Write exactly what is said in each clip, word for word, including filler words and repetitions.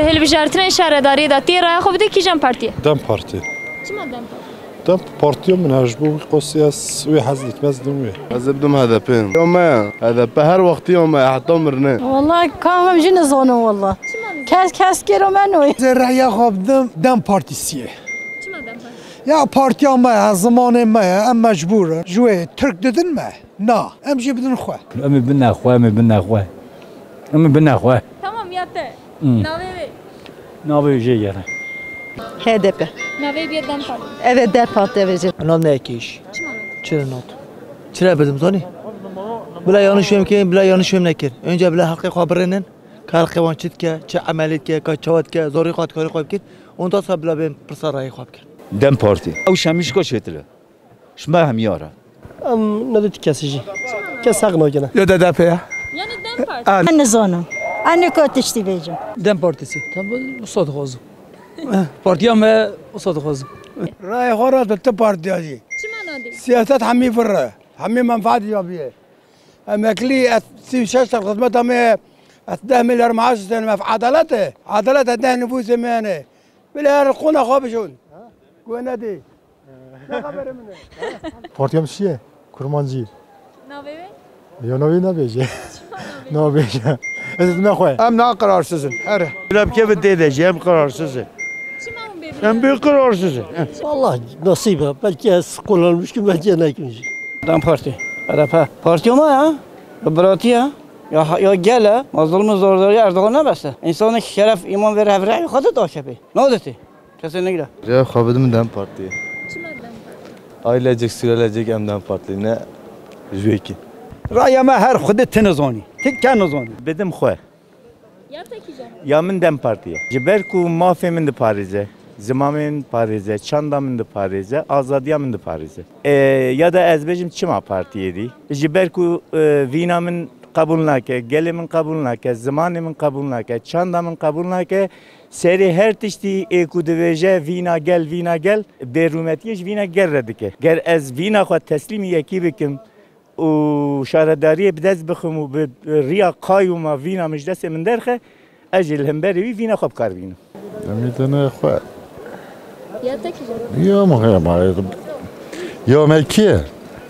Hilbijartinên şaredariyê de tê raya xwe bidê kîjan partiyê? DEM Partî. Çima DEM Partî? DEM Partiya min e, ji bo wî qasî ez wê hez dikim, ez didim wê. Ez ê bidim H D P. Ya me, H D P her wextî ya me, heta mirinê. Wallahî ka em jî nizanin wallahî. Kes kes kêro me noy. Ez ê reya xwe bidim DEM Partîsiyê. Çima DEM Partî? Ya partiya me ye, zimanê me ye, em mecbûr in. Ji wê Tirk didin me? Na, em jî bidin xwe. Em ê bine xwe, em ê bine xwe. Em ê bine xwe. Tamam ya te. Hmm. Navê wê? Navê wê jê gere. H D P. Navê bê DEM Partî. Evet, DEM Partî, evet. Nav ne kêş. Çima? Çira not. Çira bidim zanî? Bila yanlış fêm kirin, bila yanlış fêm nekirin. Önce bila heqê xwe birênin. Ka heqê wan çi dike, çi emelê dike, ka çawa dike, zorê xwe, dikarê xwe bikir. Ondan sonra bila bên pirsa rayê xwe bikin. DEM Partî. Ew şemîşka çêtir e. Ji me hemiyar e. Em nedî ti kesî jî. Kes heq nagine. Ya D D P ya. Yani DEM Partî. An. Ez nizanim. Anê ka tiştî bêjim. DEM Partisi. Tabi wisa dixwazim. Partiya me wisa dixwazim. Rayê xwe re tu partiya jî. Çima nadî? Siyaset hemî vir e. Hemî menfaet ya bîye. Emeklî, ez sî û şeş sal xizmeta me ye. Ez deh milyar maaş istedim. Ev edalet e. Edalet e deh nifûsê me hene. Bila her qûna xwe bişon. Guh nedê. Ne xeberê min e? Partiya min çi ye? Kurmancî. Navê wê? Ya navê nabêje. Çima nabêje? Nabêje. Ez dime xwe. Em na qerarsizin. Here. Bila bikeve tê de jî em qerarsizin. Çima hûn bê Em bê qerarsizin. Wallah nasîb e. Belkî ez kullanmıştım, belkî nekim jî. DEM Partî. H D P. Partiya me ya. Bi biratî ya. Ya, ya gel e. Ma zulm û zordariya Erdogan nebes e. Însanek şeref, îman vêre hevrê xwe dide A K P. Naditê. Kesinlikle. Rêya xwe bidim DEM Partiyê. Çima DEM Partî? Ailecek, sürelecek em DEM Partili ne ji wekî. Raya me her xwedê ti nizanî. Ti ke nizanî. Bidim xwe. Ya te kîjan e? Ya min DEM Partî ye. Ji ber ku mafê min diparêze, zimanê min diparêze, çanda min diparêze, azadiya min diparêze. E, ya da ez bêjim çima partiyê dî? Ji ber ku, e, vîna min qebûl nake, gelê min qebûl nake, zimanê min qebûl nake, çanda min qebûl nake, serê her tiştî ê ku dibêje vîna gel, vîna gel, bêrûmetiyê ji vîna gel re dike. Ger ez vîna xwe teslîmî yekî bikim û şaredariyê bi dest bixim û bi, bi riya qayûma vîna min ji destê min derxe, ez jî li hemberî wî vîna xwe bi kar bînim. Demê te ne xwe. Ya te kîjan e? Ya me, ya me, ya me kî ye?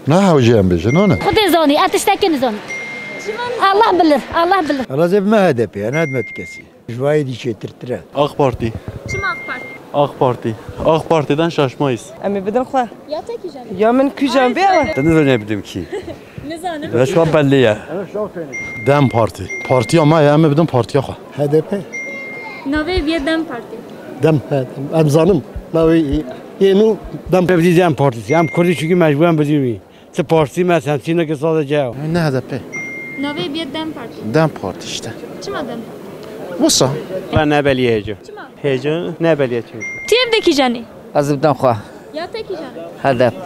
Na hewce em bêjin, ne? Xwedê zanî, ez tiştekî nizanî. Allah bilir, Allah bilir. Razê bi me H D P, ne dime ti kesî. Ji vayê dî çêtirtir e. AK Partî. Çima AK Partî? AK Partî. AK Partî'den şaşmayız. Em ê bidin xwe. Ya te kîjan e? Ya min kîjan bê ew e? Te nizanî bidim kî. Nizanim. Reşwa belli ye. DEM Partî. Partiya me ye, em ê bidin partiya xwe. H D P. Navê bê DEM Partî. DEM, he, em zanim. Navê yê nû DEM. Em bidî DEM Partî. Em Kurdî çünkü mecburen bidî wî. Ti partî me, sen tîneke sadece ew. Ne H D P. Navê bê DEM Partî. DEM Partî işte. Çima DEM Partî? Wisa. Ben ne belî hêco. Çima? Hêco ne belî çünkü. Ti ev de kîjan e? Ez ê bidim xwe. Ya te kîjan e? H D P.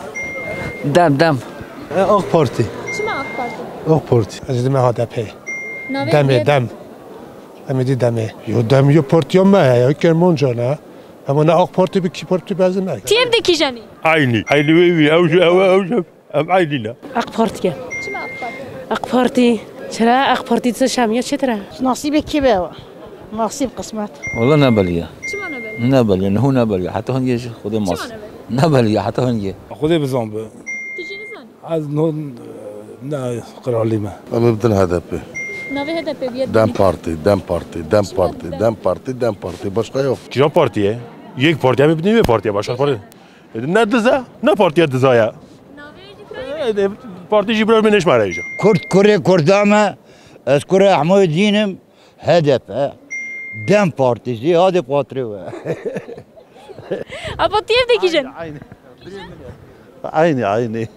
DEM, DEM. E, AK Partî. Çima AK Partî? AK Partî. Ez ê dime H D P. Navê DEM'ê, bê DEM. Em ê dî DEM'ê. Yo DEM yo partiya me ye, ya Kermancan e. Ama ne AK Partî bi kî partî bezin e. Ti ev de kîjan e? Aynî. Aynî wê wî, ew ji ew, ew ji. Em eynî ne? AK Partî ye. Çima AK Partî? AK Partî. Çira AK Partî dise şamiye çêtir e? Nasîbê kî be ew? Nasîb, qismet. Wala ne belî ye. Çima ne belî? Ne belî ye, niho ne belî ye. Heta hingê jî Xwedê mas. Çima ne belî? Ne belî ye, heta hingê. Xwedê bizan bi. Tu jî nizanî? Ez no, ne qiralî me. Em ê bidin H D P. Navê H D P bê DEM. DEM Partî, DEM Partî, DEM Partî, DEM Partî, DEM Partî. Başka yok. Kîjan partî ye? Yek partî, em ê bidin wê partîye, başka partî. Ne diz e, ne partiya diza ye. Navê jî E, de, partî jî bira min neşmare jî. Kurd kurê Kurda me, ez kurê Ehmedîn im, H D P, DEM Partî jî, hadi patrê we. Aba tu ev de kîjan e? Aynî. Aynî, aynî.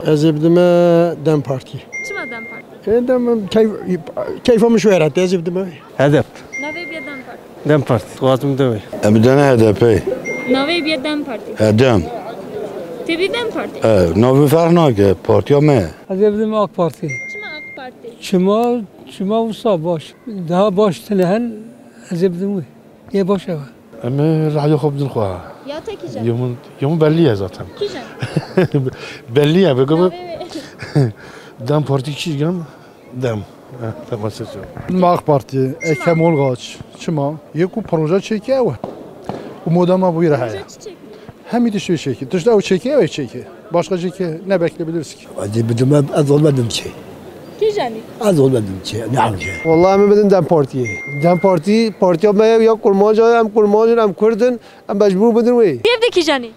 Ez ê bidime DEM Partî. Çima DEM Partî? E, DEM, keyf, keyfa min ji wê re tê, ez ê bidime. H D P. Navê bê DEM Partî. DEM Partî. Dixwazim DEM. Em dene H D P. Navê bê DEM Partî. He, DEM. Tê bî DEM Partî. He, navê ferq nake, partiya me. Ez ê bidim AK Partî. Çima AK Partî? Çima, çima wisa baş? Daha baş tine hen, ez ê bidim wê. Yê baş e. Em ê raya xwe bidin xwe. Ya te kîjan e? Yê min, yê min belli ye zaten. Kîjan e? Belli ye, bêguman. Navê wê? DEM Partî kîjan? DEM. Heh, tamam, ses yok. Ma AK Parti, Ekrem Olgaç. Çima? Yê ku proje çêkê ew e. Û moda ma bûyî re heye. Proje çi çêkê? Hemî tiştê çêkê. Tişt ew çêkê, ew ê çêkê. Başka çêkê ne bekleyebiliriz ki? Hadi bir de ez olmadım ki. Kîjanî? Ez olmadım ki. Ne yapacağım? Vallahi em ê bidin DEM Partiyê. DEM Partî, partiya me ye, ya kurmanc e, em kurmanc in, em kurd in, em mecbûr bidin wê. Tê bidî kîjanî?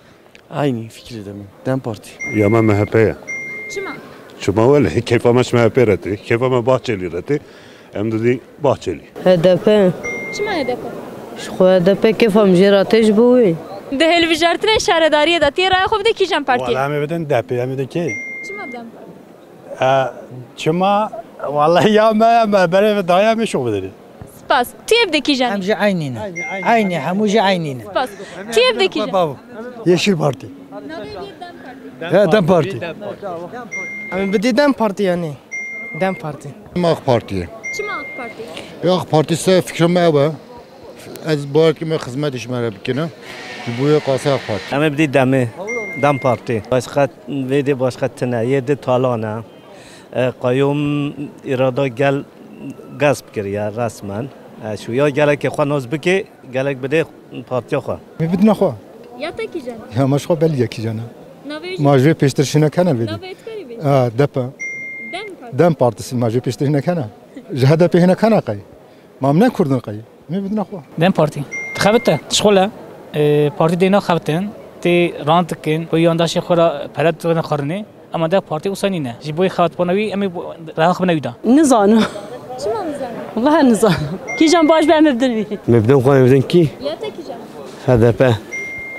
Aynı fikirde mi? DEM Parti. Ya me MHP ye. Çima? Çima wele, keyfa me ji MHP re tê, keyfa me Bahçelî re tê. Em didî Bahçelî. HDP. Çima HDP? Ji xwe HDP keyfa min jê re tê ji bo wê. Di hilbijartinên şaredariyê de tê raya xwe bidê kîjan partiyê? Wala em ê bidin DEP'ê, em ê bidin kê? Çima DEM Parti? E, çima? Wala ya me, ya me, berê ve daya me şok bidin. Spas. Tu yê bidê kîjanî? Em jî eynî ne. Eynî, hemû jî eynî ne. Spas. Tu yê bidê kîjanî? Yeşil Parti. Navê yê DEM Parti. He, DEM Parti. Em bidî DEM Parti yanî. DEM Parti. Em AK Partiyê. Çima AK Parti? Ya AK Parti se fikra me ew e. Ez bawer dikim em xizmetê ji me re bikin. Ji bo wê qasê AK Parti. Em ê bidî DEM'ê. DEM Parti. Başka vê dê başka tine. Yê dê talan e. E, qayûm îrada gel gasp kiriye resmen. E, şu ya gelekê xwe nas bike, gelek bide partiya xwe. Em ê bidine xwe. Ya te kîjan e? Ya me ji xwe belî ye kîjan e. Navê jî? Ma ji wê pêştir şî nekene vê dî. Navê te karî bêjî? Ha, DEP e. DEM Parti. DEM Partisi ma ji wê pêştir şî nekene. Ji HDP'ê hê nekene qey. Ma em ne Kurd in qey. Em ê bidine xwe. DEM Partî. Dixebite, dişxule. E, partî dê naxebitin. Tê rand dikin. Bo yandaşê xwe re pere dixwarinê. Ema DEM Partî wisa nîne. Ji bo xebitbana wî em ê bo-, reha xwe bine wî de. Nizanim. Çima nizanim? Welahi nizanim. Kîjan baş be em ê bidin wî. Me bidin xwe, me bidin kî? Ya te kîjan? HDP.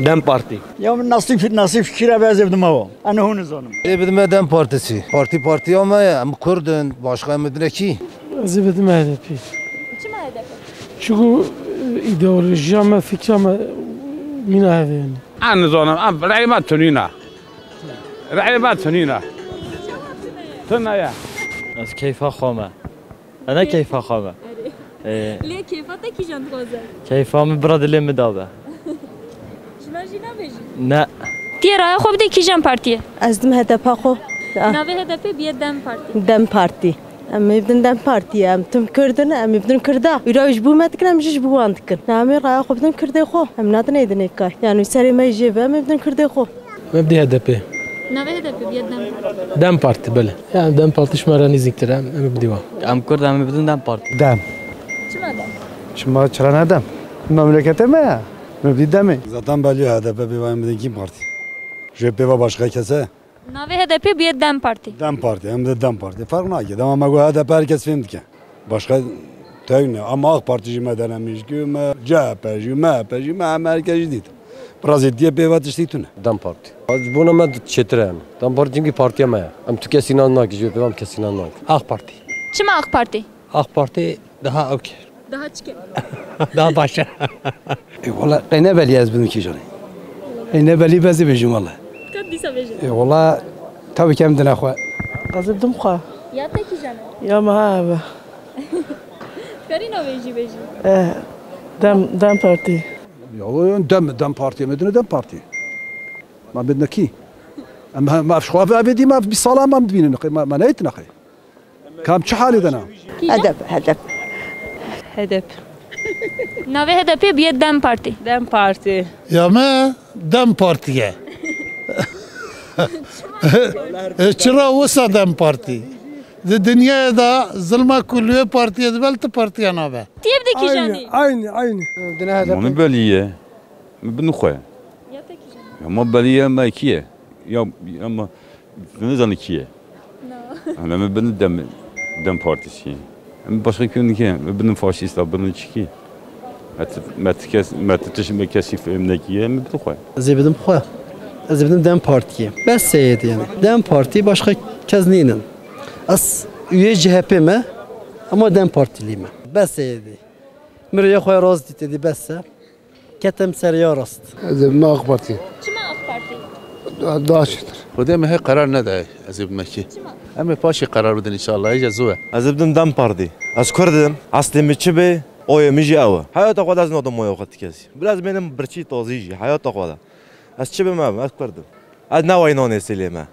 DEM Partî. Ya min nasîb, nasîb kî re be ez ê bidim ewa. Em hûn nizanim. Ê bidime DEM Partisi. Partî partiya me ye. Em Kurd in. Başka em bidine kî? Ez ê bidim HDP. Çima HDP? Çiku, e, îdeolojiya me, fikra me mîna hev e yanî. Ez nizanim, em reyê me tunîne. Reyê me tunîne. Tune ye. Ez keyfa xwe me. E, ne keyfa xwe me. Erê. E. Lê keyfa te kîjan dixwaze? Keyfa min bira dilê min de be. Ji me jî nabêjî? Ne. Tê raya xwe bidê kîjan partiyê? Ez dim HDP xwe. Ah. Navê HDP bûye DEM Partî. DEM Partî. Em ê bidin DEM Partî. Em tim Kurd in, em ê bidin Kurda. Îro ji bo me dikin, em jî ji bo wan dikin. Na em ê raya xwe bidin Kurdê xwe. Em nadin ê dinê kay. Yanî serê me jê ve em ê bidin Kurdê xwe. Me bidî HDP. Navê HDP bûye DEM. DEM Partî, belê. Yani DEM Partî ji me re nêzîktir e, em ê bidî wan. Em Kurd, em ê bidin DEM Partî. DEM. Çima DEM? Çima, çira ne DEM? Memleketê me ye. Me bidî DEM'ê. Zaten belî HDP pê va em bidin kî partî? Ji pê va başka kese? Navê HDP bûye DEM Partî. DEM Partî, em de DEM Partî. Ferq nake. Dema me got HDP her kes fêm dike. Başka tevî ne. Ama AK Partî jî me denemîş kir, me CHP jî, MHP jî, me heme her kes jî dît. Bi rastî diyê pê ve tiştî tune. DEM Partî. Ji bona me çêtir e yanî. DEM Partî çünkü partiya me ye. Em tu kesî nan nake, ji pê ve em kesî nan nake. AK Partî. Çima AK Partî? AK Partî daha okey. Daha çike? Daha baş e. E, wala, qey ne belî ez bidim kîjan e. Qey ne belî be ez ê bêjim wala. Ka dîsa bêje. E, wala, tabii ki em dine xwe. Ez ê bidim xwe. Ya te kîjan e? Ya me ha ev e. Karî navê jî bêjî. E, DEM, DEM Partî. Ya, o DEM, DEM Partî, em ê dine DEM Partî. Ma bidine kî? Em, em, ev xwe, ev, ev dî me bîst sala me dibînin, ma, ma neytine xey. Kam çi halê de ne? HDP, HDP. HDP. Navê HDP bûye DEM Partî. DEM Partî. Ya me DEM Partî ye. E, çira wisa DEM Partî? Di dinyayê de zilma ku li wê partiyê dibe, li ti partiya nabe. Tê bidî kîjanî? Aynı, aynı, aynı. Dine HDP. Min belî ye. Min bin xwe. Ya te kîjan e? Ya ma belî ye, me kî ye? Ya, ya ma, tu nizanî kî ye? Na. Ana me bin DEM, DEM Partisi. Em başka kî nike, me bin faşîsta, bin çikî. Me ti, me ti kes, me ti tişt me kesî fêm nekî ye, me bin xwe. Ez ê bidim xwe. Ez ê bidim DEM Partiyê. Bes seyed yani. DEM Parti başka kes nînin. Ez üye CHP me, ama DEM Partilî me. Bes seyedî. Min rêya xwe ya rast dîtê dî bes e. Ketim ser ya rast. Ez ê bime AK Partî. Çima AK Partî? Da-, daha çêtir. Xwedê me hê qerar nede ez ê bime kî. Çima? Em ê paşê qerar bidin înşallah, hêja zû e. Ez ê bidim DEM Partî. Ez Kurd im, eslê min çi be, oyê min jî ew e. Heyata xwe de ez nadim oya xwe ti kesî. Bila ez bênim birçî tazî jî, heyata xwe de. Ez çi bim ev, ez Kurd im. Ez ne wayî nanê sêlê me.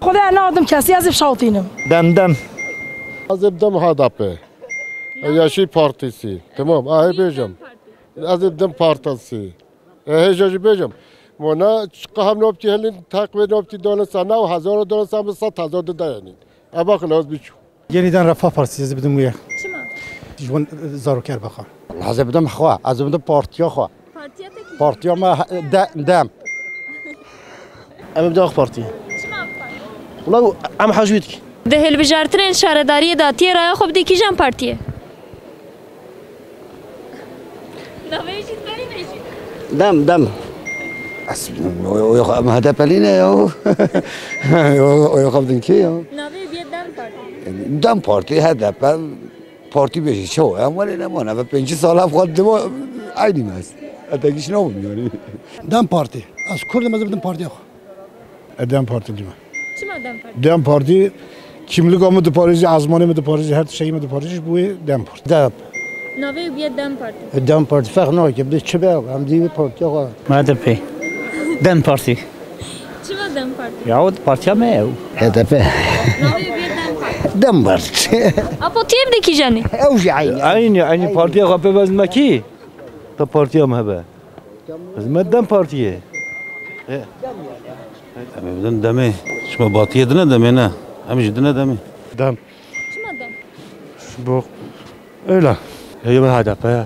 Xwedê ez nadim kesî, ez ê şawtînim. DEM, DEM. Ez ê bidim H D P. Yaşî Partisi. Tamam, ahê bêjim. Ez ê bidim Partisi. E, hêja jî bêjim. Wana çiqa hem noptî helin, teq wê noptî donin sana û hezar donin sana bi sed hezar de dayanîn. Eva xilas biçû. Yeniden Refah Partisi, ez ê bidim wê. Çima? Ji wan, e, zarokê Erbaxa. Wala ez ê bidim xwe, ez ê bidim partiya xwe. Partiya te kî? Partiya me, he, de, dem. Em ê bidim AK Partiyê. Çima AK Partî? Wala em hejwî dikin. Di hilbijartinên şaredariyê de tê raya xwe bidî kîjan partiyê? Navê jî dibêjî. Dem, dem. Ez, o, o, o, em H D P'lî ne ya. O, o, o, xwe bidin kê ya? Navê bîye dem partî. Dem Partî, H D P, partî bêjî çawa? Em welê ne mane, ve pêncî sal ev xwe dima eynî me ez. Etekî ji nabim yani. Dem Partî. Ez Kurd im, ez bidim partiya xwe. E, dem Partî dime. Çima dem partî? Dem Partî kimlika min diparêzî, ezmanê min diparêzî, her tiştekî min diparêzî, ji bo wê dem partî. Dem. Navê wî bîye dem partî. E, dem partî ferq nake, bi çi be, em dî partiya xwe. M H D P. Dem Partî. Çima dem partî? Ya, o partiya me ye. H D P. Navê wî bîye dem partî. Dem partî. Apo tu yê bidî kîjanê? Ew jî aynî. Aynî, aynî partiya xwe pê bezin me kî? Te partiya me hebe. Ez me dem partiyê. E. Em ê bidin demê. Çima batiyê dine demê ne? Em jî dine demê. Dem. Çima dem? Bo. Öyle. Ê me H D P ye.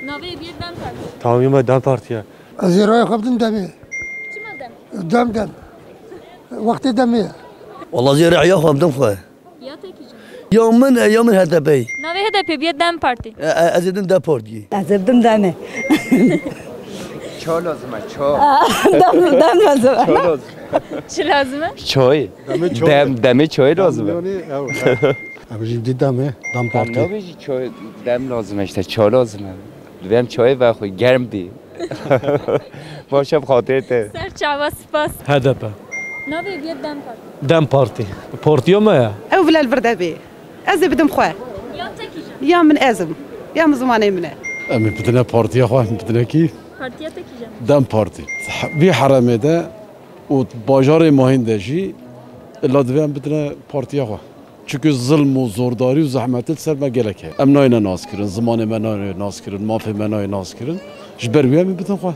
Navê bîye dem partî. Tamam, ê me dem partî ye. Ez ê raya xwe bidim demê. Çima dem? Dem, dem. Wextê demê ye. Wala ez ê raya xwe bidim xwe. Ya te kîjan? Ya min e, ya min H D P. Navê H D P bîye dem partî. E, e, ez ê dim dem partiyê. Ez ê dim demê. Ço lazim e, ço. Dem, dem lazim e. Ço lazim. Çi lazim e? Çoy. Demê çoy. Dem, demê çoy lazim e. Yanî, ew, ew. Em jî dî demê, dem partî. Nabêjî çoy, dem lazim e işte, ço lazim e. Divêm çoyê vexwe germ bî. Baş e, bi xatirê te. Ser çava, spas. H D P. Navê bîye dem partî. Dem Partî. Partiya me ye. Ew vila li vir de bê. Ez ê bidim xwe. Ya te kîjan? Ya min ez im. Ya min zimanê min e. Em ê bidine partiya xwe, em bidine kî? Partiya te kîjan? Dem Partî. Vî heremê de û bajarê Mahîn de jî illa divê em bidine partiya xwe. Çunku zilm û zordarî û zehmetê li ser me gelek heye. Em nayêne naskirin, zimanê me nayê naskirin, mafê me nayê naskirin. Ji ber wî em ê bidin xwe.